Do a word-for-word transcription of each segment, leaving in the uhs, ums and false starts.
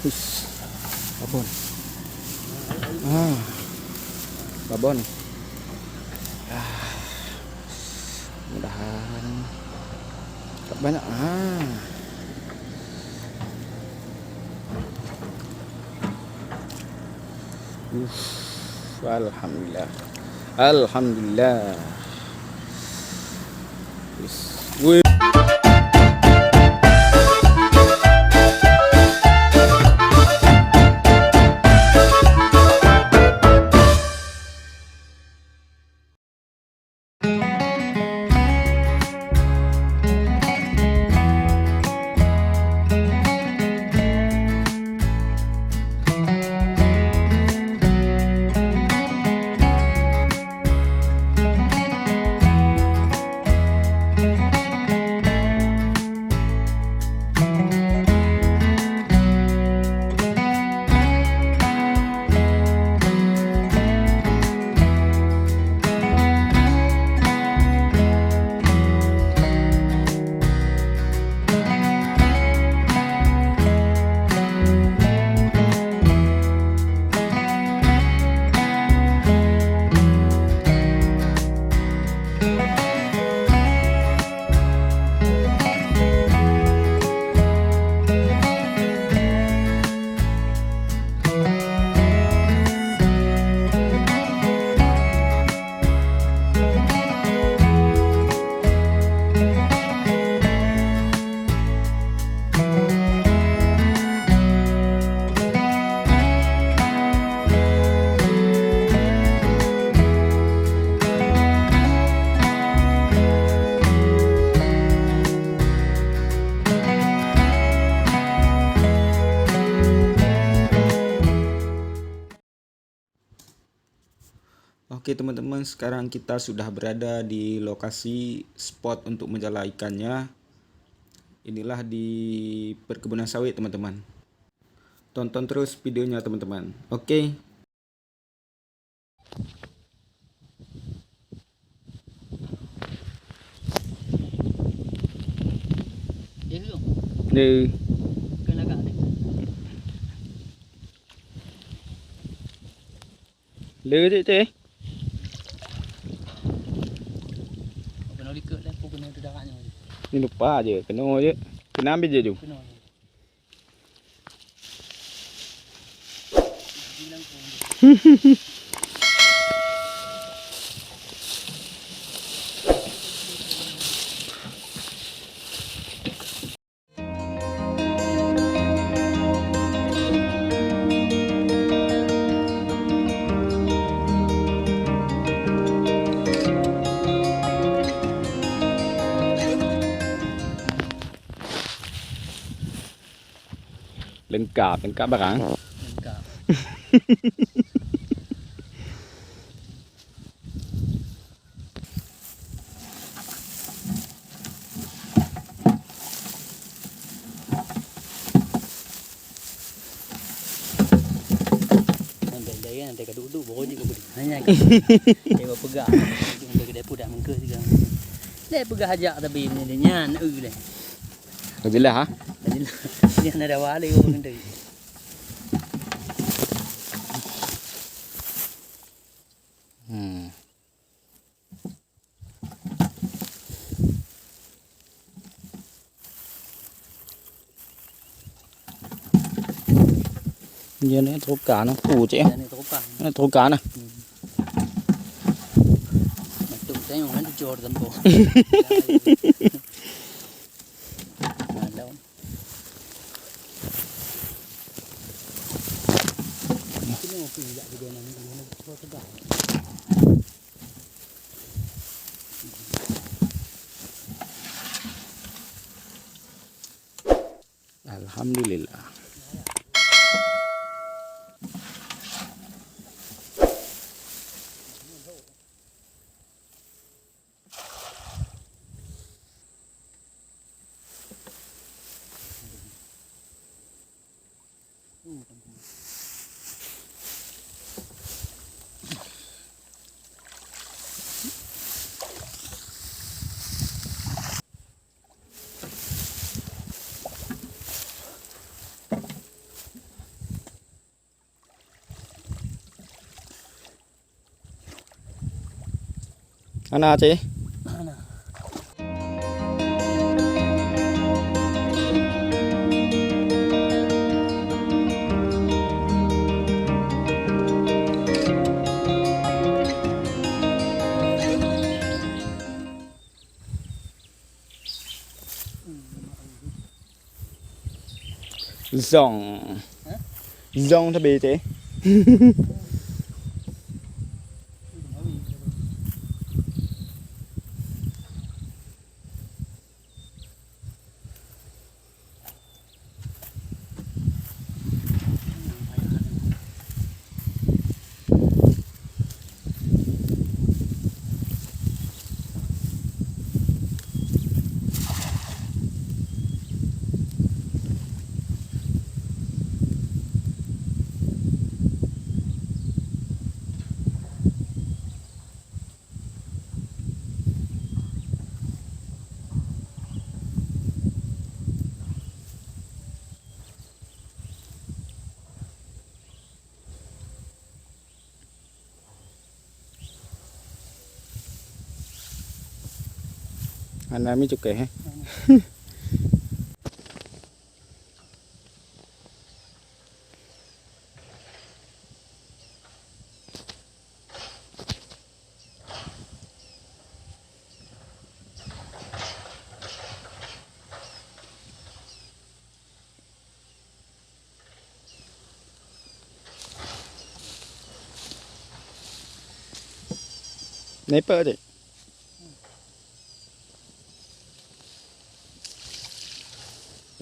Babon. Ah. Babon. Ah. Mudahan tak banyak. Ah. Uff, alhamdulillah. Alhamdulillah. Yes. Wih. Oke teman-teman, sekarang kita sudah berada di lokasi spot untuk menjala ikannya. Inilah di perkebunan sawit teman-teman. Tonton terus videonya teman-teman. Oke. Dia tu. Dia. Bukan lagak dia. Le cek cek. Kena likot lah, aku kena tu darahnya. Ni lupa je, kena je. Kena ambil je tu. Kena je. Lengkap, lengkap barang. Lengkap. Sampai dia kan, sampai ka duduk, baru je ka beli. Hanya ka. Dia buat peugah. Dia buat peugah, dia pun dah mengkeh juga. Dia peugah ajak tapi dia nyan, eh, dia. Dah jelas, ha? Dah jelas. Dia nak dawa dia, orang kena. Hmm. Dia ni teruka nah, tu cek, eh. Dia ni teruka. Ni teruka nah. Hmm. Betul, saya orang tu jor tempo. Malam. Sini ngopi juga tu dia nak, dia nak tegang. Alhamdulillah. Hana, Cik? Zong. Hah? Zong teuh bete. Hana mi cukai, eh? Nepek, Cik?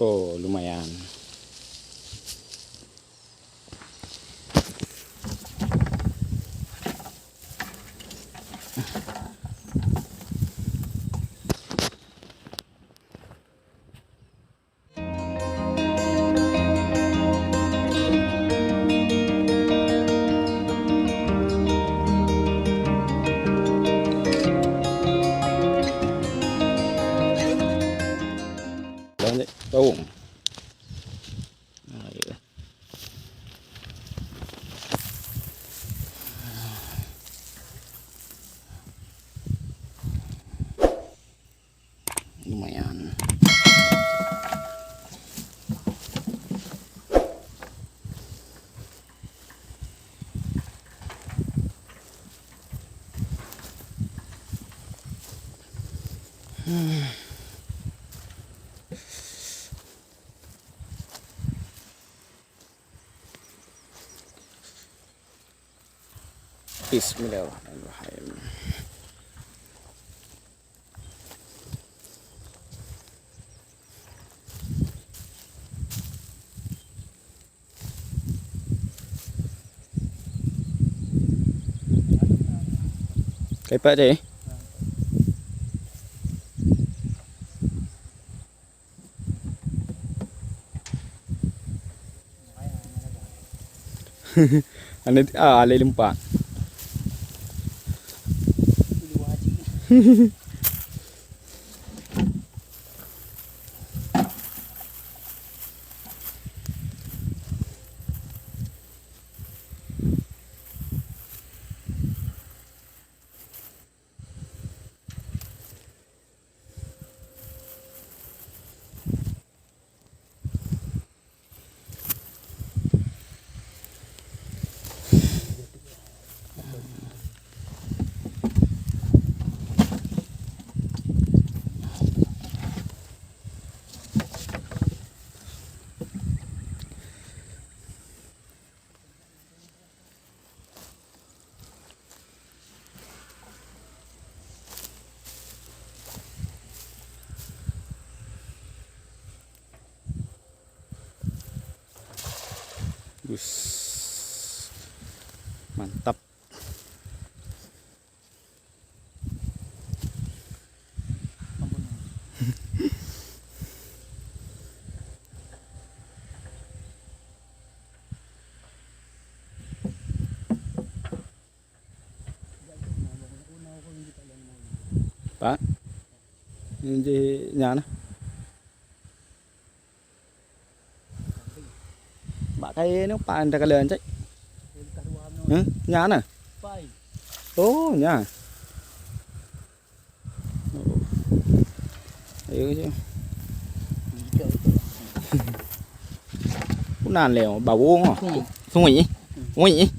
Oh, lumayan. Lanjut, taung. Ah, ya. Lumayan. Bismillahirrahmanirrahim. Kaipat deh. Ane, ah, alai limpa. Us. Mantap. Pak. Ini nyan. Bak kayée nyoe pan takalon cit. Hah? Nyan na? Oh, nyan. Ayo je. Unan lé bawong ah. Sungui. Sungui.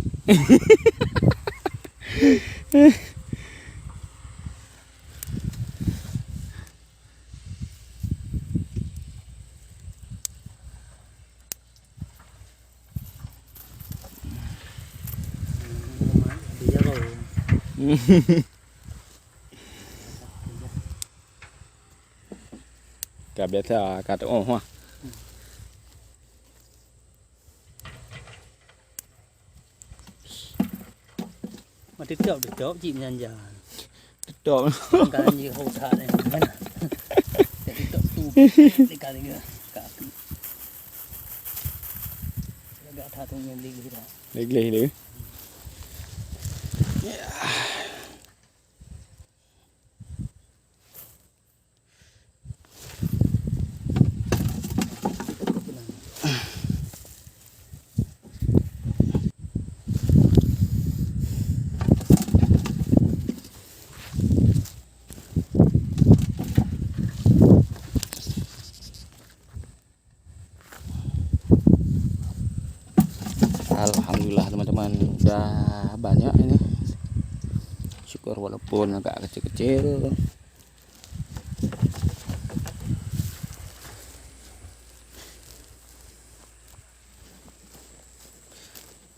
Ka biasa ka teuoh ah. Mati teutok, teutok cik meunyan jan. Teutok. Kan jih ho that ni. Jadi tok tu. Dekat ni ke? Ka api. Agak that tu yang beli kita. Legleh le. Alhamdulillah teman-teman, udah banyak ini. Syukur walaupun agak kecil-kecil.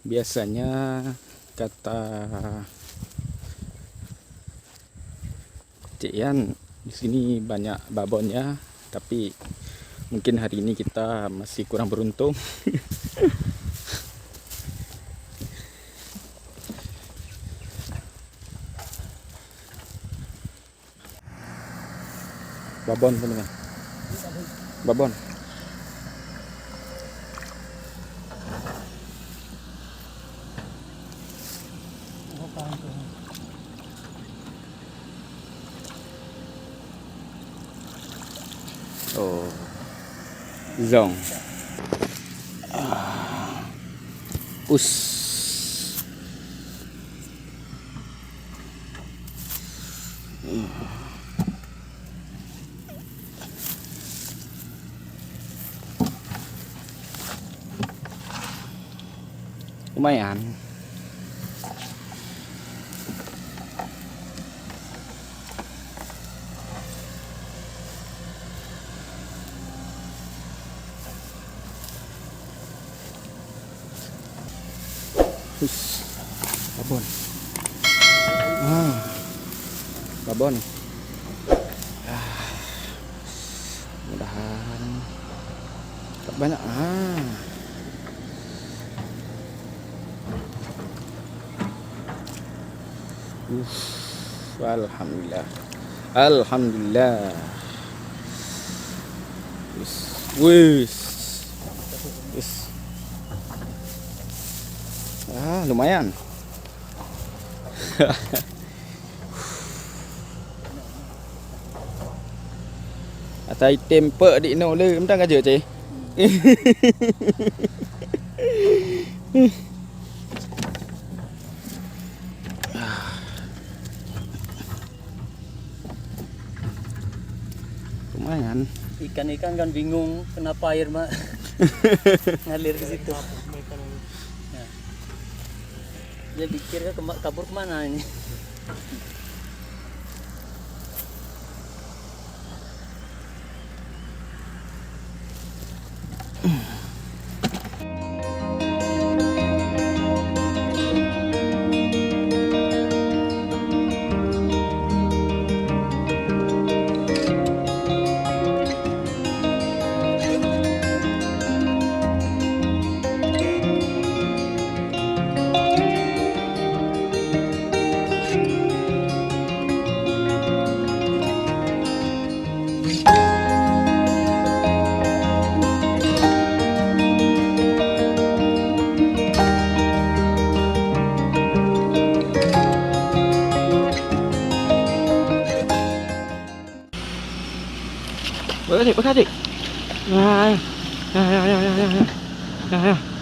Biasanya kata Cik Yan, di sini banyak babon ya, tapi mungkin hari ini kita masih kurang beruntung. Babon tu ni. Babon. Oh. Zong. Ah. Us. Lumayan. Hush. Babon. Ah. Babon. Ah. Mudahan tak banyak. Ah. Uff, alhamdulillah. Alhamdulillah. Wis. Wis. Wis. Ah, lumayan. Asai tem pek di inoe le, mantong ka jeuet, ceh. Lumayan. Ikan-ikan kan bingung kenapa air ma-, ngalir ke situ. Ya. Dia pikir ke kema-, kabur kemana ini? Boleh, boleh, boleh. Nah, ya. Nah, ya, ya, ya, ya, ya. Nah, ya.